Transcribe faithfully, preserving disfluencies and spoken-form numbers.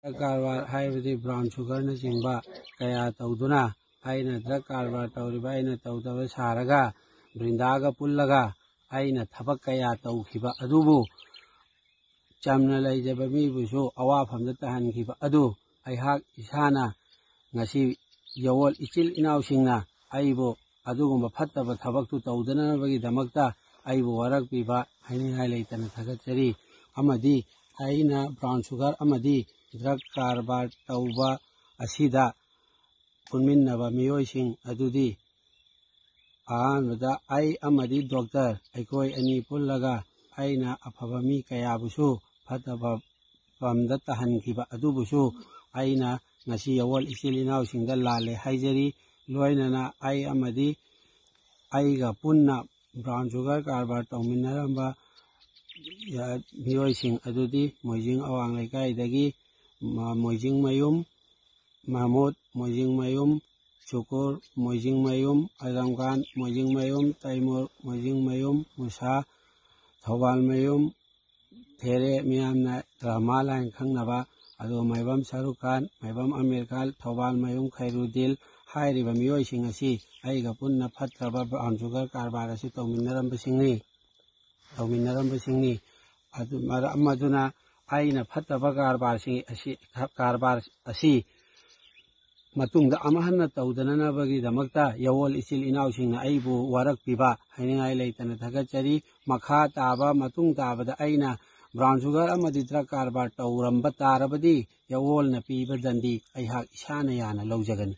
Drug ꯀꯔꯕꯥꯔ ꯍꯥꯏꯕꯗꯤ brown ꯁꯨꯒꯔꯅꯆꯤꯡꯕ ꯀꯌꯥ ꯇꯧꯗꯨꯅ, ꯑꯩꯅ ꯗ꯭ꯔꯒ ꯀꯔꯕꯥꯔ ꯇꯧꯔꯤꯕ ꯑꯩꯅ ꯇꯧꯗꯕ ꯁꯥꯔꯒ, ꯕ꯭ꯔꯤꯟꯗꯥꯒ ꯄꯨꯜꯂꯒ ꯑꯩꯅ ꯊꯕꯛ ꯀꯌꯥ ꯇꯧꯈꯤꯕ ꯑꯗꯨꯕꯨ, ꯆꯝꯅ ꯂꯩꯖꯕ ꯃꯤꯕꯨꯁꯨ ꯑꯋꯥꯐꯝꯗ ꯇꯥꯍꯟꯈꯤꯕ ꯑꯗꯨ, ꯑꯩꯍꯥꯛ ꯏꯁꯥꯅ ꯉꯁꯤ ꯌꯥꯋꯣꯜ ꯏꯆꯤꯜ ꯏꯅꯥꯎꯁꯤꯡꯅ ꯑꯩꯕꯨ ꯑꯗꯨꯒꯨꯝꯕ ꯐꯠꯇꯕ ꯊꯕꯛꯇꯨ ꯇꯧꯗꯅꯕꯒꯤꯗꯃꯛꯇ ꯑꯩꯕꯨ ꯋꯥꯔꯛꯄꯤꯕ ꯍꯥꯏꯅꯤꯡꯉꯥꯏ ꯂꯩꯇꯅ ꯊꯥꯒꯠꯆꯔꯤ꯫ ꯑꯃꯗꯤ ꯑꯩꯅ ꯕ꯭ꯔꯥꯎꯟ ꯁꯨꯒꯔ ꯑꯃꯗꯤ ꯗ꯭ꯔꯒ ꯀꯔꯕꯥꯔ ꯇꯧꯕ ꯑꯁꯤꯗ ꯄꯨꯟꯃꯤꯟꯅꯕ ꯃꯤꯑꯣꯏꯁꯤꯡ ꯑꯗꯨꯗꯤ, ꯑꯍꯥꯟꯕꯗ ꯑꯩ ꯑꯃꯗꯤ ꯗꯣꯛꯇꯔ, ꯑꯩꯈꯣꯏ ꯑꯅꯤ ꯄꯨꯜꯂꯒ ꯑꯩꯅ ꯑꯐꯕ ꯃꯤ ꯀꯌꯥꯕꯨꯁꯨ ꯐꯠꯇꯕ ꯐꯝꯗ ꯇꯥꯍꯟꯈꯤꯕ ꯑꯗꯨꯕꯨꯁꯨ ꯑꯩꯅ ꯉꯁꯤ ꯌꯥꯋꯣꯜ ꯏꯆꯤꯜ ꯏꯅꯥꯎꯁꯤꯡꯗ ꯂꯥꯜꯂꯦ ꯍꯥꯏꯖꯔꯤ꯫ ꯂꯣꯏꯅꯅ ꯑꯩ ꯑꯃꯗꯤ ꯑꯩꯒ ꯄꯨꯟꯅ ꯕ꯭ꯔꯥꯎꯟ ꯁꯨꯒꯔ ꯀꯔꯕꯥꯔ ꯇꯧꯃꯤꯟꯅꯔꯝꯕ, ꯑ, ꯃꯤꯑꯣꯏꯁꯤꯡ ꯑꯗꯨꯗꯤ ꯃꯣꯏꯖꯤꯡ ꯑꯋꯥꯡ ꯂꯩꯀꯥꯏꯗꯒꯤ ꯃ-, ꯃꯣꯏꯖꯤꯡ ꯃꯌꯨꯝ, ꯃꯍꯃꯨꯗ ꯃꯣꯏꯖꯤꯡ ꯃꯌꯨꯝ, ꯁꯨꯀꯨꯔ ꯃꯣꯏꯖꯤꯡ ꯃꯌꯨꯝ, ꯑꯖꯝ ꯈꯥꯟ ꯃꯣꯏꯖꯤꯡ ꯃꯌꯨꯝ, ꯇꯩꯃꯨꯔ ꯃꯣꯏꯖꯤꯡ ꯃꯌꯨꯝ, ꯃꯨꯁꯥ ꯊꯧꯕꯥꯜ ꯃꯌꯨꯝ, ꯊꯦꯔꯦ ꯃꯤꯌꯥꯝꯅ ꯗ꯭ꯔꯃꯥ ꯂꯥꯏꯟ ꯈꯪꯅꯕ, ꯑꯗꯨꯒ ꯃꯥꯏꯕꯝ ꯁꯥꯔꯨꯛ ꯈꯥꯟ, ꯃꯥꯏꯕꯝ ꯑꯃꯤꯔ ꯈꯥꯟ, ꯊꯧꯕꯥꯜ ꯃꯌꯨꯝ ꯈꯩꯔꯨꯗꯤꯜ ꯍꯥꯏꯔꯤꯕ ꯃꯤꯑꯣꯏꯁꯤꯡ ꯑꯁꯤ ꯑꯩꯒ ꯄꯨꯟꯅ ꯐꯠꯇ꯭ꯔꯕ ꯕ꯭ꯔꯥꯎꯟ ꯁꯨꯒꯔ ꯀꯔꯕꯥꯔ ꯑꯁꯤ ꯇꯧꯃꯤꯟꯅꯔꯝꯕꯁꯤꯡꯅꯤ, ꯇꯧꯃꯤꯟꯅꯔꯝꯕꯁꯤꯡꯅꯤ꯫ ꯑꯗꯨ ꯃꯔꯝ ꯑꯗꯨꯅ ꯑꯩꯅ ꯐꯠꯇꯕ ꯀꯔꯕꯥꯔꯁꯤꯡ ꯑꯁꯤ, ꯀꯔꯕꯥꯔ ꯑꯁꯤ ꯃꯇꯨꯡꯗ ꯑꯃꯨꯛ ꯍꯟꯅ ꯇꯧꯗꯅꯅꯕꯒꯤꯗꯃꯛꯇ ꯌꯥꯋꯣꯜ ꯏꯆꯤꯜ ꯏꯅꯥꯎꯁꯤꯡꯅ ꯑꯩꯕꯨ ꯋꯥꯔꯛꯄꯤꯕ ꯍꯥꯏꯅꯤꯡꯉꯥꯏ ꯂꯩꯇꯅ ꯊꯥꯒꯠꯆꯔꯤ꯫ ꯃꯈꯥ ꯇꯥꯕ, ꯃꯇꯨꯡ ꯇꯥꯕꯗ ꯑꯩꯅ ꯕ꯭ꯔꯥꯎꯟ ꯁꯨꯒꯔ ꯑꯃꯗꯤ ꯗ꯭ꯔꯒ ꯀꯔꯕꯥꯔ ꯇꯧꯔꯝꯕ ꯇꯥꯔꯕꯗꯤ ꯌꯥꯋꯣꯜꯅ ꯄꯤꯕ ꯗꯟꯗꯤ ꯑꯩꯍꯥꯛ ꯏꯁꯥꯅ ꯌꯥꯅ ꯂꯧꯖꯒꯅꯤ꯫